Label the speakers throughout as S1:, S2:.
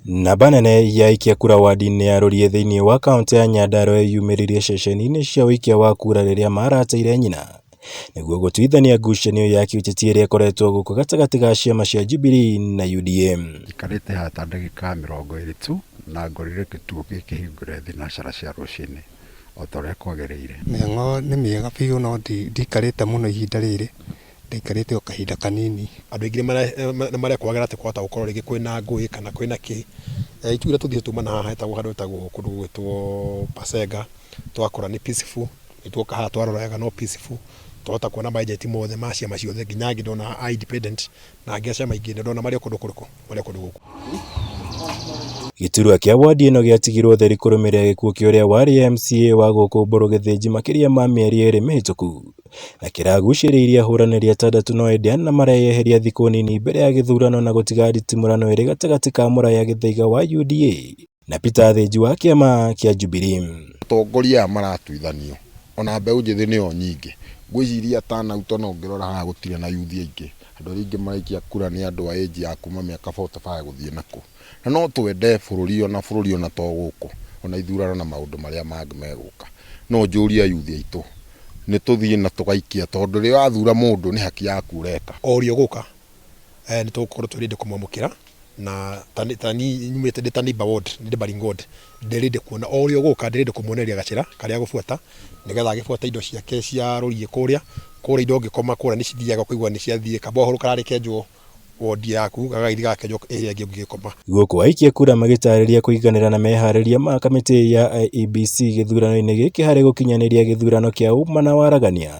S1: Namba nene ya aikia kura wadi-inĩ ya Rũriĩ thĩinĩ wa kaũntĩ ya Nyandarua yeyumĩririe ceceni-inĩ cia ũikia wa kura rĩrĩa marateire nyina nĩguo gũtuithania ngucanio ya kĩũteti ĩrĩa ĩkoretwo gũkũ gatagatĩ ga ciama cia Jubilee na UDA.
S2: Njikarĩte haha ta ndagĩka 20 tu na ngorire kĩtuo gĩ kĩhingũre thinacara cia rũcinĩ o ta ũrĩa kwagĩrĩire.
S3: Mĩhang'o nĩ mĩega biũ no ndikarĩte mũno ihinda rĩrĩ, ndaikarĩte o kahinda kanini.
S4: Andũ aingĩ nĩ marekwagĩra atĩ kwahota gũkorwo rĩngĩ kwĩna ngũĩ kana kwĩna kĩ. Ithuĩ ũrĩa tũthiĩte tuma na haha hetagwo handũ hetagwo kũndũ gũgwĩtwo Pasenga, twakora nĩ peaceful, nĩ tuoka haha twarora wega no peaceful, twahota kuona ma agent mothe ma ciama ciothe nginya angĩ ndona a independent na angĩ a ciama ingĩ ndona marĩ o kũndũ kũrĩkũ, marĩ o kũndũ gũkũ.
S1: Gĩturwa kĩa wadi ĩno gĩatigirwo ũtheri kũrũmĩrĩra gĩkuũ kĩa ũrĩa warĩ MCA wa gũkũ Mbũrũ Gĩthĩnji makĩria ma mĩeri 2 mĩhĩtũku na kĩragucĩrĩirie ahũranĩri atandatũ no ĩndĩ ana mareyeheria thikũ nini mbere ya gĩthurano na gũtiga nditimũrano ĩrĩ gatagatĩ ka Mũraya Gĩthaiga wa UDA na Peter Thĩnji wa kĩama kĩa Jubilee.
S5: Atongoria aya maratuithanio ona mbeũ njĩthĩ nĩyo nyingĩ, ngwĩciria turnout ona ũngĩrora haha gũtirĩ na yuthi aingĩ, andũ arĩa aingĩ maraikia kura nĩ andũ a age ya kuma mĩaka 45 gũthiĩ nakũu, na no twende bũrũri ona bũrũri ona to gũkũ ona ithurano na maũndũ marĩa mangĩ megũka, no njũrie ayuthi aitũ nĩ tũthiĩ na tũgaikia tondũ rĩrĩa wathura mũndũ nĩ haki yaku ũreka.
S4: O ũrĩa ũgũka nĩ tũgũkorwo twĩ ready kũmwamũkĩra na ta niĩ nyumĩte ndĩ ta neighbor ward, neighboring ward, ndĩ ready kuona o ũrĩa ũgũka ndĩ ready kũmuonereria gacĩra karĩa agũbuata nĩgetha agĩbuata indo ciake cia rũriĩ kũrĩa, kũrĩa indo ũngĩkoma kũrĩa nĩ cithiaga ũkaigua nĩ ciathiĩ, kabohoro kararĩ kenjwo wondi yaku gagagĩthiĩ gagakenjwo ĩrĩa ĩngĩ ũngĩgĩkoma.
S1: Gũkũ aikia kura magĩtarĩria kũiganĩra na meharĩria ma kamĩtĩ ya IEBC gĩthurano-inĩ gĩkĩ harĩ gũkinyanĩria gĩthurano kĩa ũma na waragania.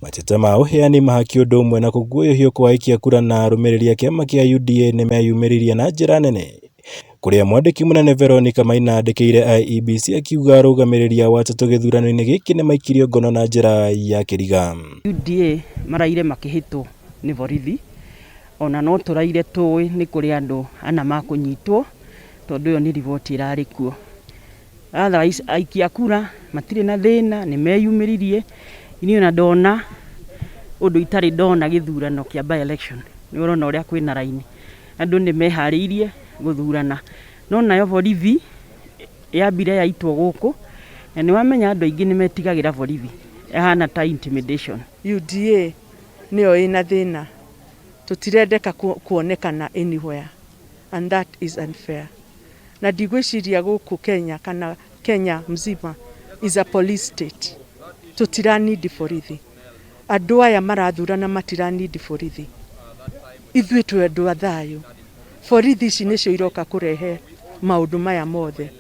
S1: Mateta ma ũheani mahaki ũndũ ũmwe na kũguoyohio kwa aikia kura na arũmĩrĩri a kĩama kĩa UDA nĩ meyumĩririe na njĩra nene kũrĩa mwandĩki mũnene Veronica Maina andĩkĩire IEBC akiuga arũgamĩrĩri a watatũ gĩthurano-inĩ gĩkĩ nĩ maikirio ngono na njĩra ya kĩriga.
S6: UDA maraire makĩhĩtwo nĩ borithi ona no tũraire tũĩ nĩ kũrĩ andũ ana makũnyitwo tondũ ĩyo nĩ riboti ĩrarĩ kuo. Otherwise aikia kura matirĩ na thĩna nĩ meyumĩririe, niĩ ona ndona ũndũ itarĩ ndona gĩthurano kĩa by election nĩ ũrona ũrĩa kwĩna raini, andũ nĩ meharĩirie gũthurana, no nayo borithi yambire yaitwo gũkũ na nĩ wamenya andũ aingĩ nĩ metigagĩra borithi ĩhana ta intimidation.
S7: UDA nĩyo ĩna thĩna, tũtirendeka kuonekana anywhere and that is unfair. Na ndigwĩciria gũkũ Kenya kana Kenya mzima is a police state, tũtiranindi borithi, andũ aya marathurana matiranindi borithi, ithuĩ twĩ andũ a thayũ, borithi ici nĩcio iroka kũrehe maũndũ maya mothe,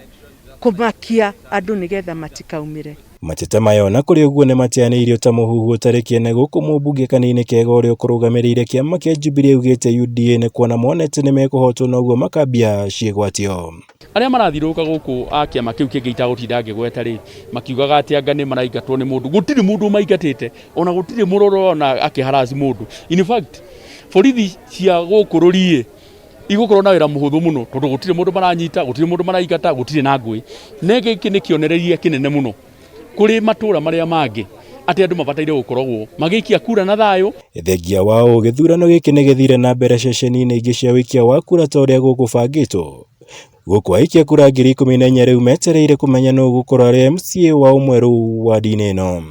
S7: kũmakia andũ nĩgetha matikaumĩre.
S1: Mateta maya ona kũrĩ ũguo nĩ mateanĩirio ta mũhuhu ũtarĩ kĩene gũkũ mũmbunge Kanini Kega ũrĩa ũkũrũgamĩrĩire kĩama kĩa Jubilee augĩte UDA nĩ kuona monete nĩ mekũhotwo noguo makambia ciĩgwatio.
S8: Arĩa marathiũrũrũka gũkũ a kĩama kĩu kĩngĩ itagũtinda ngĩgweta rĩ, makiugaga atĩ anga nĩ maraingatwo nĩ mũndũ. Gũtirĩ mũndũ ũmaingatĩte, ona gũtirĩ mũroro ona akĩharass mũndũ. In fact, borithi cia gũkũ rũriĩ igũkorwo na wĩra mũhũthũ mũno tondũ gũtirĩ mũndũ maranyita, gũtirĩ mũndũ maraingata, gũtirĩ na ngũĩ. Na gĩkĩ nĩ kĩonereria kĩnene mũno kũrĩ matũra marĩa mangĩ atĩ andũ mabataire gũkoragwo magĩikia kura na thayũ.
S1: Thengia wa ũũ gĩthurano gĩkĩ nĩ gĩthire na mbere ceceni-inĩ ingĩ cia ũikia wa kura ta ũrĩa gũkũbangĩtwo. Gũkũ aikia kura 14,000 rĩu metereire kũmenya nũ ũgũkorwo arĩ MCA wao mwerũ wadi-inĩ ĩno.